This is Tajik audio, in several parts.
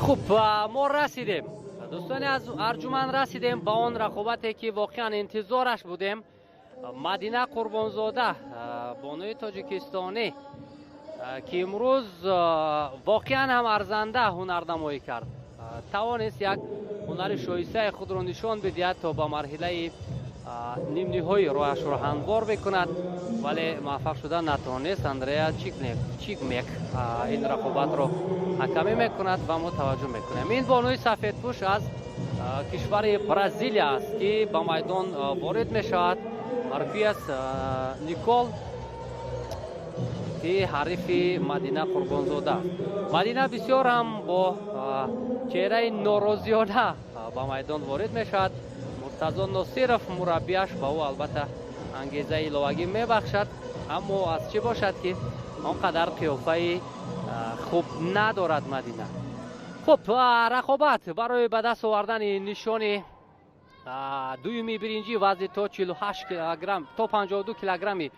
Хуб, мо расидем, дӯстони аз арҷуманд, расидем ба он рақобате, ки воқеан интизораш будем. Мадина Қурбонзода, бонуи тоҷикистонӣ, ки имрӯз воқеан ҳам арзанда ҳунарнамоӣ кард, тавонист як ҳунари шоистаи худро нишон бидиҳад, то ба марҳилаи нимниҳоӣ роҳашро ҳамвор бикунад, вале муваффақ шуда натавонист. Андреа Чигмек ин рақобатро ҳакамӣ мекунад ва мо таваҷҷӯҳ мекунем. Ин бонуи сафедпӯш аз кишвари Бразилия аст, ки ба майдон ворид мешавад. Маркиас Никол, ки ҳарифи Мадина Қурбонзода аст. Мадина бисёр ҳам бо чеҳраи норозиёна ба майдон ворид мешавад. Муртазо Носиров, мураббияш, ба ӯ албатта ангезаи иловагӣ мебахшад, аммо аз чӣ бошад, ки он қадар қиёфаи хуб надорад Мадина. Хуб, рақобат барои ба даст овардани нишони дуюми биринҷӣ вазни то 48 килограмм, то 52 килограмми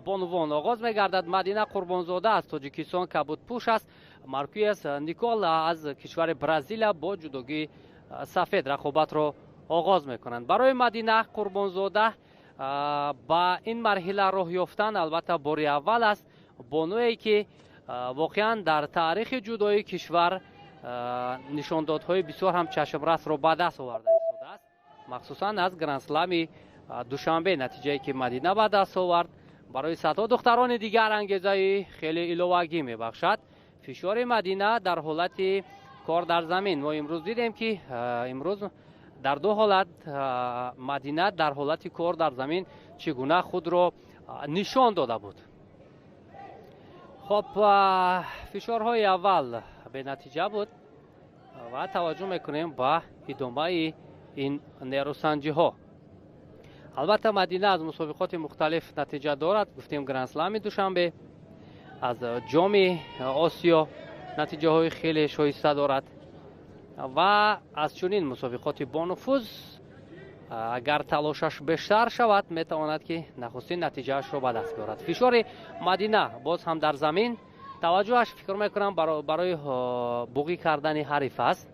бонувон оғоз мегардад. Мадина Қурбонзода аз Тоҷикистон кабудпӯш аст. Маркуес Никол аз кишвари Бразилия бо ҷудогии сафед рақобатро оғоз мекунанд. Барои Мадина Қурбонзода ба ин марҳила роҳ ёфтан албатта бори аввал аст. Бонуе, ки воқеан дар таърихи ҷудои кишвар нишондодҳои бисёр ҳам чашмрасро ба даст оварда истодааст, махсусан аз грандслами Душанбе. Натиҷае, ки Мадина ба даст овард, барои садҳо духтарони дигар ангезаи хеле иловагӣ мебахшад. Фишори Мадина дар ҳолати кор дар замин, мо имрӯз дидем, ки имрӯз дар ду ҳолат Мадина дар ҳолати кор дар замин чӣ гуна худро нишон дода буд. Хоб, фишорҳои аввал бенатиҷа буд ва таваҷҷӯҳ мекунем ба идомаи ин нерӯсанҷиҳо. Албатта, Мадина аз мусобиқоти мухталиф натиҷа дорад. Гуфтем, грандслами Душанбе, аз Ҷоми Осиё натиҷаҳои хеле шоиста дорад ва аз чунин мусобиқоти бонуфуз агар талошаш бештар шавад, метавонад, ки нахустин натиҷаашро ба даст биёрад. Фишори Мадина боз ҳам дар замин, таваҷҷӯҳаш, фикр мекунам, барои буғӣ кардани ҳариф аст.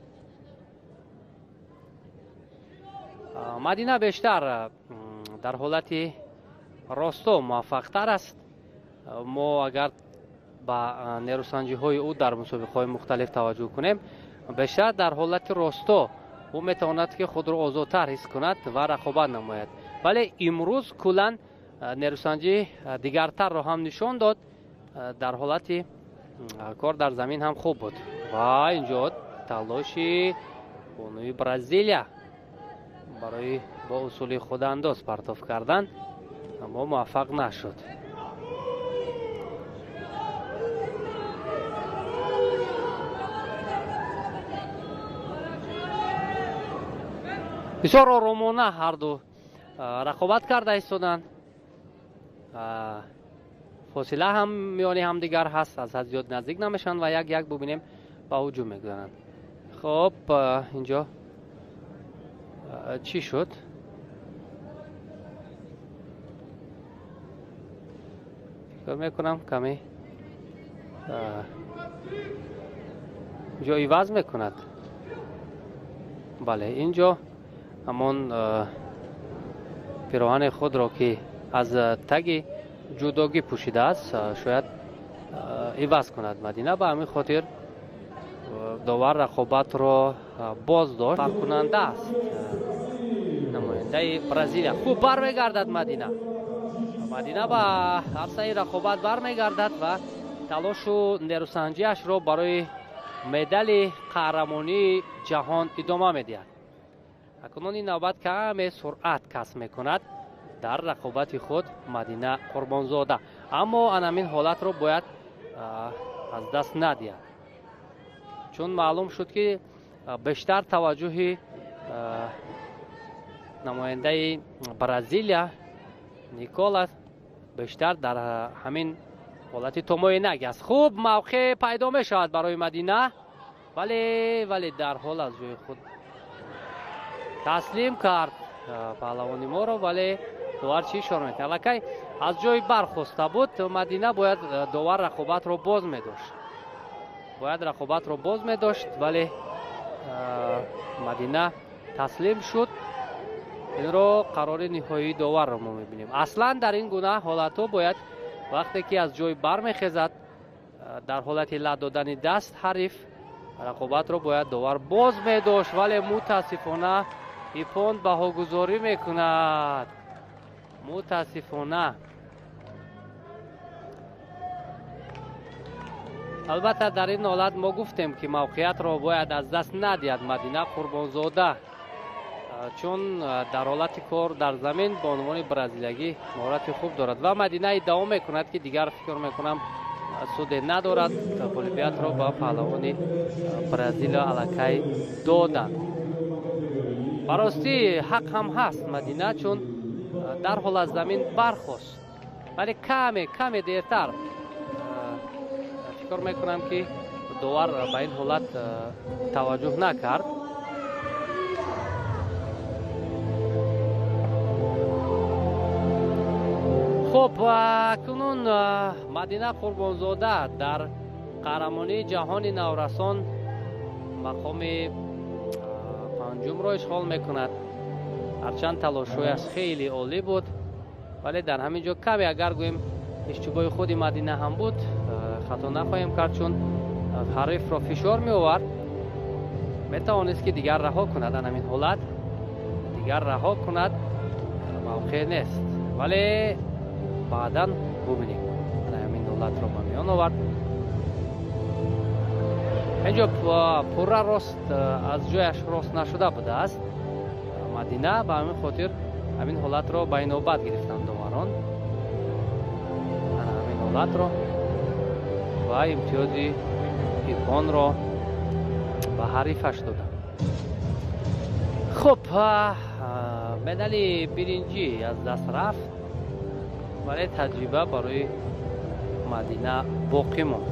Мадина бештар дар ҳолати росто муваффақтар аст. Мо агар ба нерӯсанҷиҳои ӯ дар мусобиқаҳои мухталиф таваҷҷӯҳ кунем, бештар дар ҳолати росто ӯ метавонад, ки худро озодтар ҳис кунад ва рақобат намояд, вале имрӯз куллан нерӯсанҷӣ дигартарро ҳам нишон дод. Дар ҳолати кор дар замин ҳам хуб буд ва инҷо талоши бонуи Бразилия барои бо усули худандоз партоф кардан, аммо муваффақ нашуд. Бисёр оромона ҳарду рақобат карда истоданд. Фосила ҳам миёни ҳамдигар ҳаст, аз ҳад зиёд наздик намешаванд ва як як бубинем, ба ҳуҷум мегузаранд. Хоб, инҷо чӣ шуд? Фикр мекунам, каме инҷо иваз мекунад. Бале, инҷо ҳамон пироҳани худро, ки аз таги ҷудогӣ пӯшидааст, шояд иваз кунад Мадина. Ба ҳамин хотир довар рақобатро боз дошт. Фарқкунанда аст намояндаи Бразилия. Хуб бармегардад Мадина. Мадина ба арсаи рақобат бармегардад ва талошу нерӯсанҷиашро барои медали қаҳрамонии ҷаҳон идома медиҳад. Акнун ин навбат каме суръат касб мекунад дар рақобати худ Мадина Қурбонзода, аммо анамин ҳолатро бояд аз даст надиҳад, чун маълум шуд, ки бештар таваҷҷӯҳи намояндаи Бразилия Николас бештар дар ҳамин ҳолати томоинак аст. Хуб, мавқеъ пайдо мешавад барои Мадина, вале дарҳол аз ҷои худ таслим кард паҳлавони моро, вале довар чӣ ишора мекунад? Аллакай аз ҷой бархоста буд Мадина, бояд довар рақобатро боз медошт, бояд рақобатро боз медошт, вале Мадина таслим шуд. Инро қарори ниҳоии доварро мо мебинем. Аслан дар ин гуна ҳолатҳо бояд вақте ки аз ҷой бармехезад, дар ҳолати лат додани даст ҳариф, рақобатро бояд довар боз медошт, вале мутаассифона иппон баҳогузорӣ мекунад. Мутаассифона. Албатта, дар ин ҳолат мо гуфтем, ки мавқеиятро бояд аз даст надиҳад Мадина Қурбонзода, чун дар ҳолати кор дар замин ба унвони бразилиягӣ маҳорати хуб дорад ва Мадина иддао мекунад, ки дигар фикр мекунам суде надорад, ғолибиятро ба паҳлавони Бразилия аллакай доданд. Ба ростӣ ҳақ ҳам ҳаст Мадина, чун дарҳол аз замин бархост, вале каме дертар фикр мекунам, ки довар ба ин ҳолат таваҷҷӯҳ накард. Хуб, акнун Мадина Қурбонзода дар қаҳрамонии ҷаҳони наврасон мақоми панҷумро ишғол мекунад. Ҳарчанд талошҳояш хеле олӣ буд, вале дар ҳамин ҷо каме, агар гӯем, иштибоҳи худи Мадина ҳам буд, хато нахоҳем кард, чун ҳарифро фишор меовард, метавонист, ки дигар раҳо кунад. Ан ҳамин ҳолат дигар раҳо кунад мавқеъ нест, вале баъдан бубинем, ҳамин ҳолатро ба миён овард. Инҷо пурра рост аз ҷояш рост нашуда будааст Мадина, ба ҳамин хотир ҳамин ҳолатро ба инобат гирифтанд доварон, ҳамин ҳолатро, ва имтиёзи иппонро ба ҳарифаш доданд. Хуб, медали биринҷӣ аз даст рафт, вале таҷриба барои Мадина боқӣ монд.